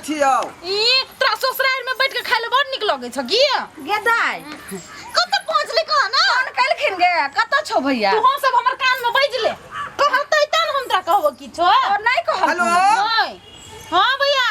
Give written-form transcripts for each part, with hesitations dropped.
छियौ। ई तोरा ससुराल में बैठ के खाय ले बड़ नीक लगै छ की? गे दाइ, कतऽ पहुँचली कह ना? फोन कलखिन गे, कतऽ छौ भैया? तू सब हमर कान में बाजि ले, कहतै तब हम तोरा कहबो किछो। और नहीं कहल। हेलो। नहीं। हाँ भैया।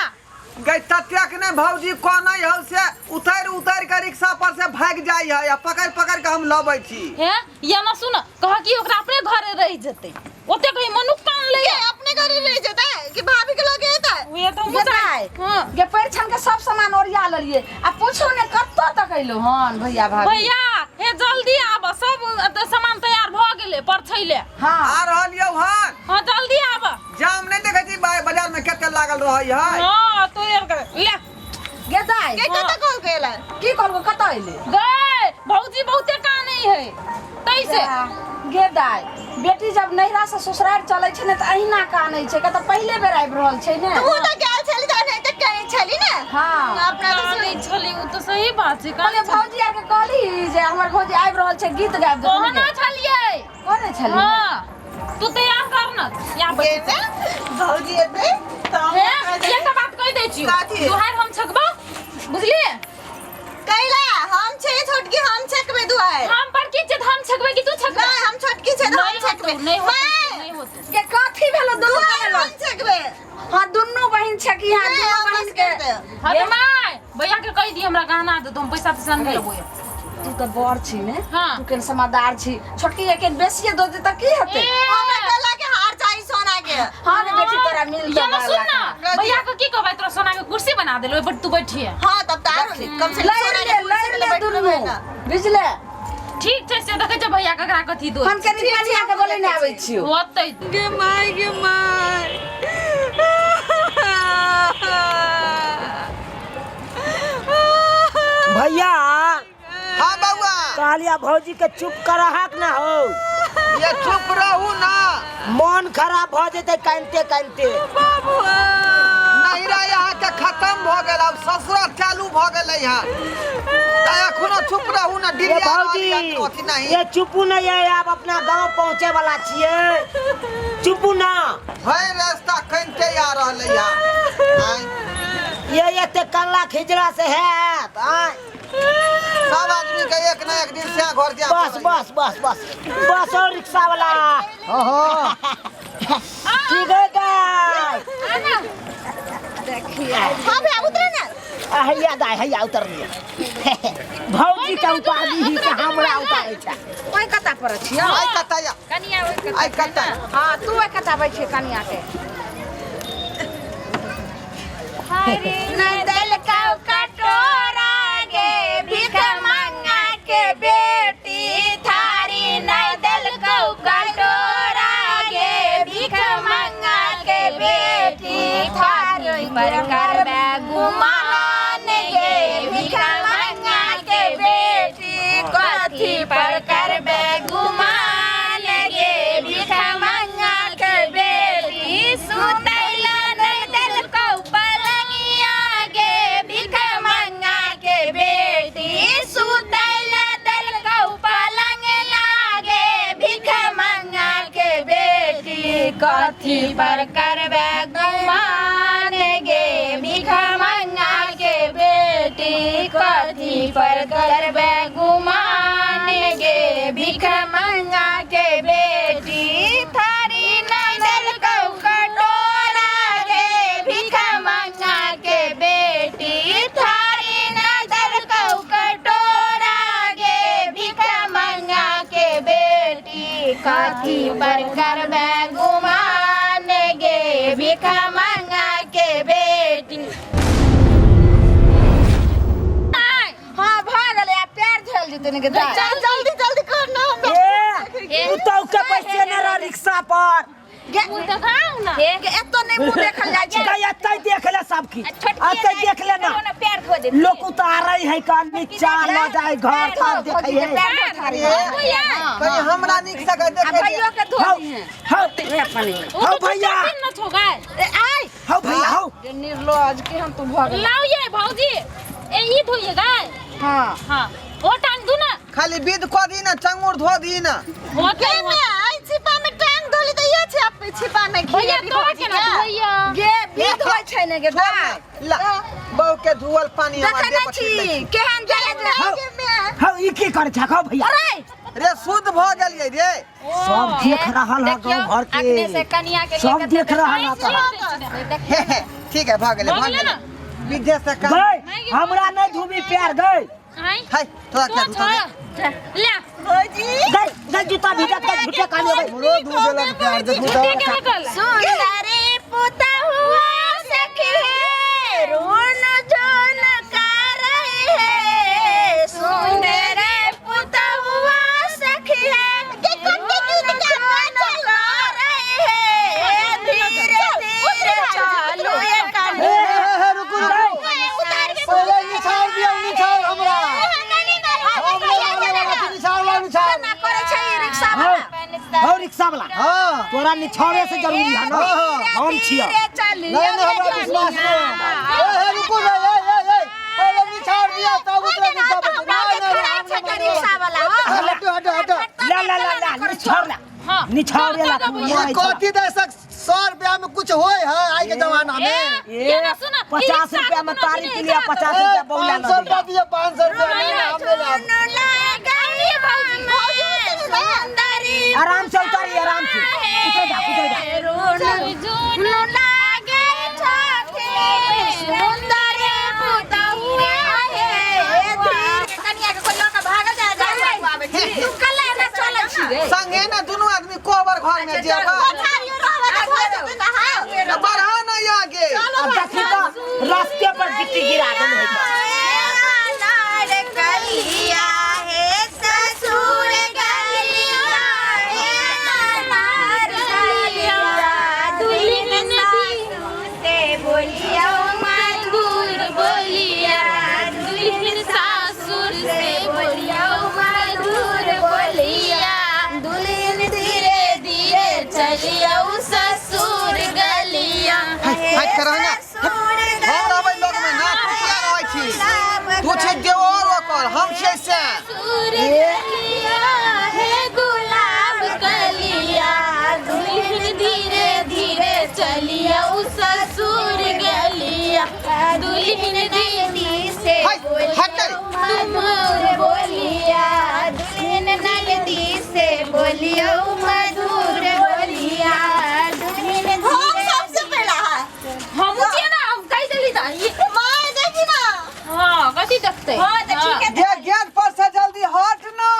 गई ततेक ने भौजी कहनै हौ से उतरि उतरि के रिक्शा पर से भागि जाइ है आ पकड़ि पकड़ि के हम लबै छी। हे या ना सुन, कह कि ओकरा अपने घरे रहि जेतै, ओते कहीं मनुख कान ले। के अपने घरे रहि जेतै कि भाभी के लगे एतै? उहे तो गे दाइ, हां। गे परिछन के सब सामान ओरिया लेलिए आ पूछू ने कतऽ तक अइलो हन भैया भाभी? भैया हे जल्दी आब, सब एते सामान तैयार भ गेलै परछैले। हां। आ रहल यौ हन। हां जल्दी आब। जाम नहीं देखै छी बाजार में कते लागल रहै है। हां तो यार कर ले। गे दाइ, के कतऽ कहल गेलै? की कहलको कतऽ अइले? गए भौजी बहुते कानै है तैसे। गे दाइ, बेटी जब नैहरा से ससुराल चलै छै ने तऽ अहिना कानै छै, कतऽ पहिले बेर आबि रहल छै ने। तू तऽ गेल छली तऽ नहि तऽ कहै छली ने। हाँ। अपना तऽ कानै छली, उ तऽ सही बात छै। कहलियै भौजी आर के कहली जे हमर भौजी आबि रहल छै गीत गाबि देतै। कहना छलियै। कहने छलियै। हाँ तू तैयार कर न यहाँ गे बैठ। ने भौजी एतै तऽ हम हे एकटा बात कहि दै छियौ, कथी? दुहार हम छकबौ, बुझलियै? कैला हम छै छोटकी, हम छकबै दुआर। हम बड़की छियै तऽ हम छकबै कि तू छकबै? नहीं हम छोटकी छै तऽ हम नहीं होतौ, छकबै। नहीं होतौ, मैं नहीं होतौ। गे कथी भेलो दुनू दुआर भेलो? हम छकबै। हाँ दुनू बहिन छै कि? हाँ नहीं, दुनू हम बहिन के। बस हाँ तऽ माय भैया के कहि दी हमरा गहना दे, हम पैसा तैसा नहीं लेबो। तू तऽ बड़ छी ने। हाँ। तू केन समझदार छी, छोटकी के केन बेसिए दऽ दे तऽ की हेतै? ए, हमरा गला के हार चाही सोना के। हाँ रे बेटी, तोरा मिल ये ना सुन ना, कथी? भैया के की कहबै, तोरा सोना के कुर्सी बना देलो, ओहि पर तू बैठिए। हाँ तब तऽ आरो नीक, कम से कम लड़ि सोना ले के कुर्सी लड़ि पे ले बैठबै दुनू ना। बुझले? ठीक छै, से देखै छै भैया ककरा कथी दो। हम कनी कनिया के बोले ने आबै छियौ। होतै। गे my, गे my. भैया। हाँ बउआ। कहलिया भौजी के चुप करहक ना हो। ये चुप रहू ना, मन खराब भ जेतै कानिते कानिते। नहिरा यहाँ के खत्म भ गेल, अब ससुरा चालू भ गेलै यहाँ, तऽ एखनो चुप रहू ना। ये डिरिया भौजी रहल यऽ अथी नहीं। ये चुपू नहीं है, आब अपना गांव पहुंचे वाला छियै, चुपू ना। भरि रास्ता कनिते आ रहलै यहाँ। आँय, ये एते कल्ला खिजड़ा से हैत? आँय, सब आदमी के एक ना एक दिन से घर जाए। बस बस बस बस बस। और रिक्शा वाला हाँ। ठीक है दाई। हाँ भैया उतरे ना। हैया दाई, हैया उतर लिया। भौजी के उतारी ही से हमरा उतारै छै। ओहि कता पर छियौ? आइ कतऽ या? कनिया ओहि आइ कतऽ? हाँ तू ओहि कता बैठे कनिया के। नदल का कटोरा गे भीख मंगा के बेटी थारी, नदल कौ कटोरा गे भीख मंगा के बेटी थारी, पर करबे गुमान गे भीख मंगा के बेटी, कथी पर करबे गुमान गे भीख मंगा के बेटी, सुतैला नदल कौ पलंगिया गे भीख मंगा के बेटी, सुतैला दल कौ पलंग लागे भीख मंगा के बेटी, कथी पर करबे गुमान गे भीख मंगा के बेटी, कथी पर करबे गुमान गे भीख मंगा के बेटी, थारी नदल कौ कटोरा गे भीख मंगा के बेटी, थारी नदल कौ कटोरा गे भीख मंगा के बेटी, कथी पर करबे गुमान गे भीख मंगा के बेटी। हाँ भऽ गेलै, आब पैर धोयल जेतै ने गे दाइ। चल जल्दी जल्दी कर ना हमरा। ए पुतहु के बैसे ने रह रिक्शा पर। गे मुँह देखाउ ना। गे एतो नहि मुँह देखल जाइ छै। गई एतै देख ले सब किछु, एतै देख ले ना। पैर धो दे। लोग उतारै है का नीचा ल जाय घर तब देखै है। पैर धो थारी। भैया कहीं हमरा नीक से आ देखे। भैयो के धो हौ दिहे। हौ। रे पानी। हौ भैया। न छौ गाय। ए आइ हौ भैया हौ। गे निर्लज केहन तू भऽ गेल। लाउ ये भौजी, ए ई धोइए गाय। हाँ। हाँ ओ टांग दू ना। खाली विध कऽ दी ना, चंगूर धो दी ना। होतै। के में आई छिपा में टांग धोली तऽ ये छै छिपा में घी भैया अभी तोरा भौजी केना के। धोइया? गे विध होइ छै ने गे दाइ। ला बहू के धुअल पानी हमरा देखै देह नहि पर छीट दै छी छी। केहन जाय हौ हौ ई की करै छ हौ भैया अरे रे शुद्ध भऽ गेलियै रे सब देख रहल है देखियौ, गाँव घर के अखने से कनिया के सब लेके देख रहल है तोरा। हे हे ठीक है भऽ गेलै भऽ भऽ गेलै गेलै ना? विधे से काम गई हमरा नहीं धुबी पैर गई आँय है तोरा तो क्या धुतौ रे? छोड़ ले भौजी गई गई जूता भीजत के झूठे काले गई हमरो धू देलक पैर देखू तऽ झूठे के निकल सुंदरी पुता हुआ सखी रोन जोन कर रही है सुंदर पुता हुआ सखी है रोन जोन कर रही है धीरे धीरे चालू ये हे हे हे रुकू रुकू पहिले निछाड़ दियौ निछाड़ हमरा हमरा निछाड़ ला निछाड़ ना करे छै ई रिक्शा वाला हौ रिक्शा वाला हां तोरा निछाड़े से जरूरी है ना हाँ, हम छिया धीरे चलियो नहीं नहीं हमरा विश्वास नहीं ए हे रुकू रे ए ए ए पहिले निछाड़ दिया तब उतरे रिक्शा पर हमरा नहीं नहीं खड़ा छै के रिक्शा वाला हो हटो हटो हटो ला ला ला ला निछाड़ ला हाँ निछाड़ ला तू ये मोरै छला। कथी दे सक 100 रुपया में कुछ होय है आई के जमाना में ए, ये ना सुना, ई 50 रिक्शा रुपया में के कोनो तारी नहीं पी लिया एकरा तो। 50 रुपया बौला 500 रुपया दिए 500 रुपया नहीं, नहीं हम ले लेब। आराम से उतारी आराम से उतर जा उतर जा संगे ने दुनू आदमी कोबर घर में जेबा बढ़ा नहीं आगे अब देखी तो रास्ते पर गिट्टी गिरा देने है बोलिया मधुर बोलिया दुल्हन सासुर से बोलिया मधुर बोलिया दुल्हन धीरे धीरे चलिया ससुर गलिया हट कर ना हम रहबै लोग में ना तू किया रहै छी तू छै देवर ओकर हम छियै से ससुर गलिया हे गुलाब कलिया दुल्हन धीरे धीरे चलिया ससुर गलिया दुल्हन दीदी से हट, हट कर। तुम बोलिया दुल्हन ननदी से बोलियो मधुर बोलिया दुल्हन हम सबसे पहला है हम छियै ना हम कहि देली तऽ ई माय देखी ना हाँ कथी देखतै हां तऽ ठीक है गे गेट पर से जल्दी हट ना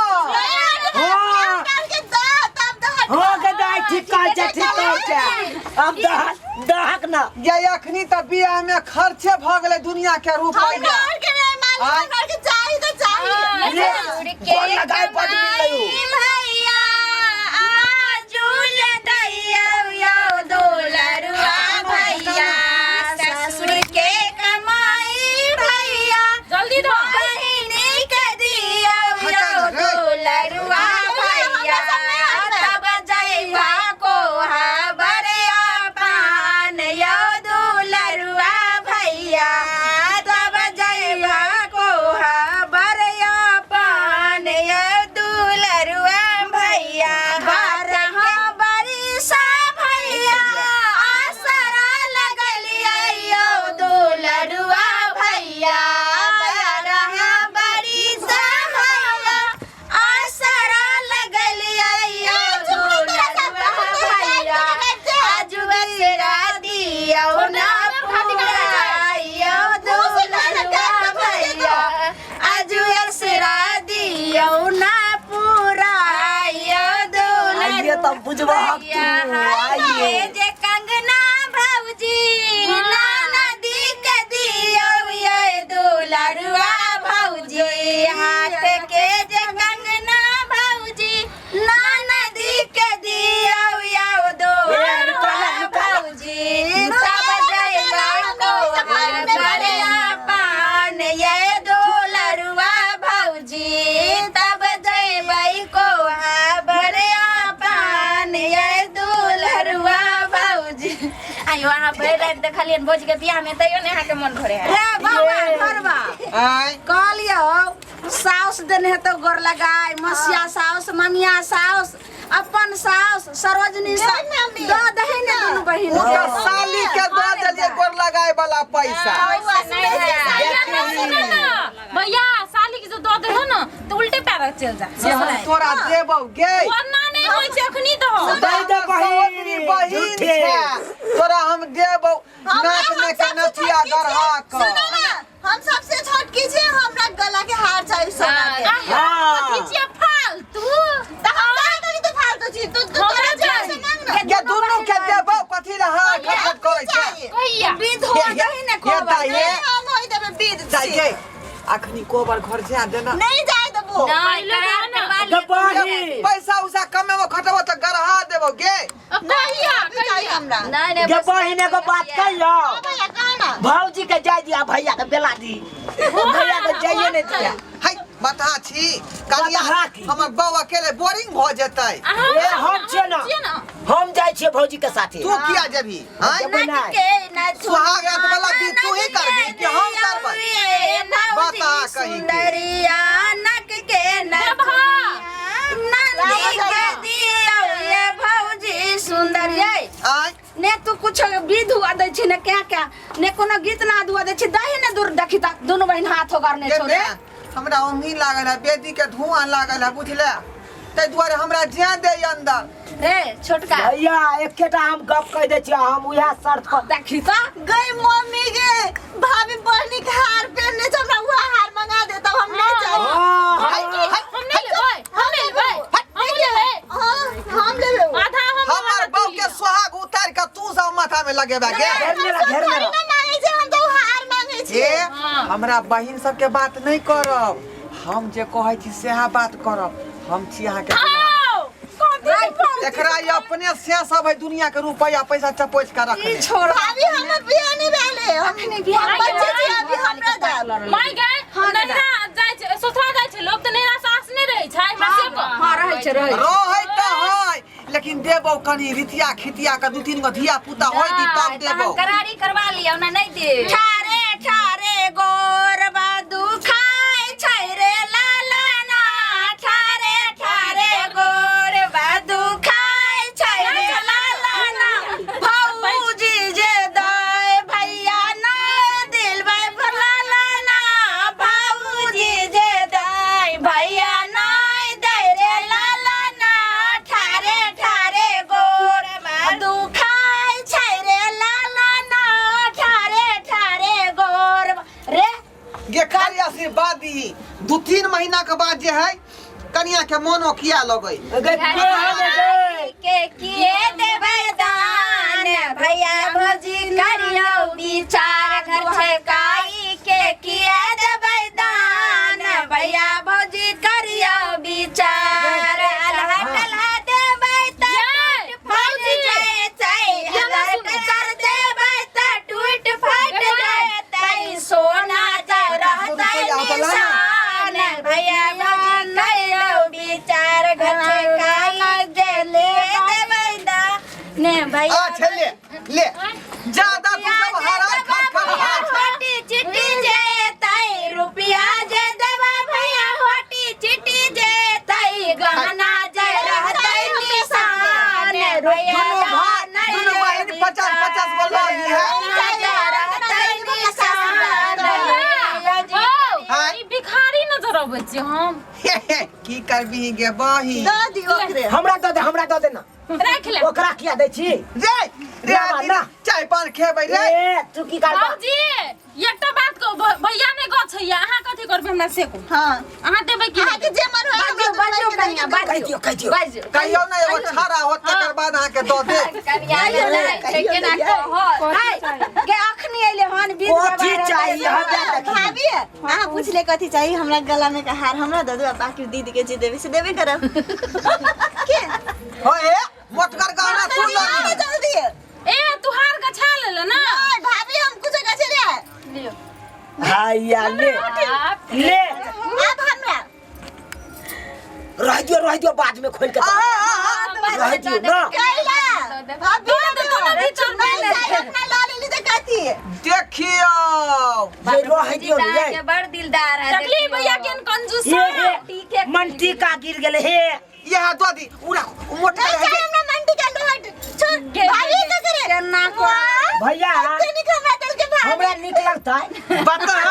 हाँ। के दा तब दा हो के दाई ठीक कहै छै ठीक कहै छै अब दहक दहक ना ये अखनी तऽ बियाह में खर्चे भऽ गेलै दुनिया के हम रुपैया घर के नहीं मालूम घर के चाही तो चाही रे, गोल लगाए बड मिललै भैया आजुल दैया यो दुलरुआ भैया ससुर के कमाई भैया जल्दी दो बहिनी के दिया यो दुलरुआ भैया तब जइबा को बरिया पान यो दुलरुआ भैया तब जइबा को बरिया पान यो दुलरुआ भैया बारह बरिसा भैया आसरा लगलिया यो दुलरुआ भैया बारह बरिसा भैया आसरा लगलिया यो दुलरुआ भैया आजुबसरा दियौ ना पुराइयो दुलरुआ भैया आजुबसरा दियौ ना पुराइयो आइए दुलरुआ तब बुझबा हक तू आइए जे कंगना भौजी नाना दी के दियो ये दुलरुआ भौजी हाथ के जे कंगना भौजी नाना दी के दियो यो दुलरुआ भौजी तब जइबा को बरिया पान ये दुलरुआ भौजी तब जइबै को बरिया पान ये दुलरुआ भौजी आयो अहाँ भरि राति देखलियनि भोज के बियाह में तैयो नहि अहाँके मन भरे है रे बौआ घरबा आँय कहलियौ साउस देने हेतौ गोर लगाय मसिया साउस ममिया साउस अपन साउस सरोजनी साउस दऽ दही ने दुनू बहिन ओ तऽ साली के दऽ देलियै वाला पैसा। सुन ना भैया, साली के जो दऽ दे हो ना तो उल्टे पैर चल जा। से हम तोरा देबौ गे। वरना नहीं होइ छै अखनी दहो। दे दे सहोदरी बहिन, बहिन झूठे। छै, तोरा हम देबौ नाक में के नथिया गढ़ा कऽ। सुनो ना, हम सबसे छोटकी छी, हमरा गला के हार चाही सोना के। हाँ। कथी छियै फालतू? त हम कहाँ कहली तू फालतू छी? तू तू हमरा तोरा चाही। से मांग ना। ये दुनू के देबौ, कथी ला हार खटखट करै छै? कहिया विध हो दही ने ये कोबर। दाइ ये हम होई देबै विध दाइ छी। गे, अखनी कोबर घर जा देना। नहीं जाए देबो। नहीं, करार करवा गे लिअ। बहिन, पैसा उसा कमे में खटबो तऽ गढ़ा देबौ गे। कहिया अभी चाहिए हमरा। नहीं नहीं, गे बस बहिन, एगो बात कहियो। हाँ भैया, कहा ना। भौजी के जाय दिया, भैया के बेला दी, भैया के जाइए नहीं दिया। है बता छी कनिया, बतहा की? हमर बौ अकेले बोरिंग भऽ जेतै। ए, हम छियै ना। छियै ना। हम जाइ छियै भौजी के साथे। तू किया जेबही? आँय? जेबै नहि। के न सुहाग रात वाला विध तू ही करबी कि हम करबै? बता कहीं के। सुंदरिया नक के न नंदी के दियो ये भौजी सुंदरिया। आँय? ने तू कुछ विध हुआ दै छी ने क्या क्या ने कोनो गीत नाद हुआ दै छी, दही ने दूर देखी ता दुनू बहिन हाथ होगारने गे छोड़े। माय, हमरा ओंघी लागल है, बेदी के धुआं लागल है, बुझले? ताहि दुआरे हमरा जाए दे अंदर। रे छोटका भैया, एकेटा हम गप कहि दै छियै, हम उएह शर्त पर। देखी ता गई मम्मी गे, भाभी बहनी के हार पहनने छै, हमरा वह हार मंगा दे तब हम नहीं जाए। हाँ, हम नहीं लेबै, हम नहीं लेबै, हम लेबै। हाँ, हम लेबै उ। आधा हम हमर आधा बौ तू के लिअ। सुहाग उतार के तू सब माथा में लगेबा गे? घेर मेरा, घेर थोड़ी मेरा। ना मांगे छै, हम तो उ हार मांगे छियै। ए, हमरा बहिन सबके बात नहीं करब, हम जे कहै छी सएह बात करब। हम छी अहाँके दुल्हा। आओ, कथी के एकरा ई अपने से सब है दुनिया के रुपया पैसा चपोच के रखने। छोड़ भाभी, हमर बियाह नहीं भेले, हम बच्चे छी अभी, हमरा दाल माय गए, नैहरा जाइ छै, ससुरा जाइ छै लोक तऽ नैहरा सास नहि रहै छै, हमरा से कह। हां, रहै छै, रहै छै। रहै तऽ है, लेकिन देबौ कनी रितिया खितिया के, दू तीन गो धिया पुता होय दी तब तहन देबौ। करारी करवा लिअ ना, नहीं दे। ठारे ठारे गोरबा दुखाय छै रे लाला ना, ठारे ठारे गोरबा दुखाय छै रे लाला ना, भौजी जे दय भैया ना दिलबै लाला ना, भौजी जे दय भैया नाय दै रे लाला ना, ठारे ठारे गोरबा दुखाय छै रे लाला ना, ठारे ठारे गोरबा रे। गे खाली आशीर्वाद दी, 2-3 महीना के बाद जे है कनिया के मोनो किया लगै। गे के हमे गे? के किए देबै दान भैया भौजी, करियौ विचार। घर छकाई के किए देबै दान भैया भौजी, करियौ विचार। अल्हा टल्हा देबै तऽ टूट फाट जेतै, अल्हा टल्हा देबै तऽ टूट फाट जेतै, सोना जे रहतै निशान भैया भौजी, करियौ विचार। घर छकाई जे ले देबै दान भैया। अच्छा ले ले, ज्यादा तू सब हरा खट खट खाइ छै। होटी चिट्टी जेतै, रुपया जे देबा भैया, होटी चिट्टी जेतै, गहना जे रहतै निशान भैया। दुनू भाई, दुनू बहिन 50-50 गो लऽ लिहे। जे रहतै निशान भैया जी। हौ, हाँ। ई भिखारी नजर अबै छी हम? की करबी गे बहिन? दऽ दियौ ओकरे। हमरा दऽ दे, हमरा दऽ दे ना। राखि ले। ओकरा किया दै छी? रे रे ना, आदमी, ना। चाय पान खेबै रे? ए, तू की करबा? बाबूजी, एकटा बात कहू, भैया नहि गछैया, अहाँ कथी करबै हमरा से कहू। हाँ। अहाँ देबै कि अहाँके जे मन होय बाजू, बाजू कनिया, कहि बाजू। दियौ, कहि दियौ। बाजू। कहियौ ने एगो छाड़ा होत, तकर बाद अहाँके दऽ देब। कनिया लड़ाई छै, केना कहत? हाय, गे अखनी अइले हन विध कथी व्यवहार चाही हेतै। हमरा देखी। भाभी, अहाँ पूछले कथी चाही हमरा? गला में के हार हमरा दऽ दू, आ बाकी दीदी के जे देबै से देबे करब के। हो ए मोटगर गहना तू लऽ आबै लिहे। जल्दी। ए, तू हार गछा लेले ना? ओए भाभी, हम कुछ गछे हैया ले ले। आब हमरा रह दियौ, रह दियौ, बाद में खोल के दऽ। रह दियौ ना। कैला भाभी नहीं चाही, अपना लऽ लेली तऽ कथी? देखियौ। ये रह दियौ ने ये। के बड़ दिलदार है। देखली भैया केहन कंजूस ये है। हे मनटीका गिर गेलै हे। इएह दऽ दी, उ राख, उ मोटगर नहीं है चाही गे। हमरा मंटी का लोहट, छोड़। गे, भाभी का करे केना कोरा भैया कते नीक हमरा दिल के भाभी। होता है। बता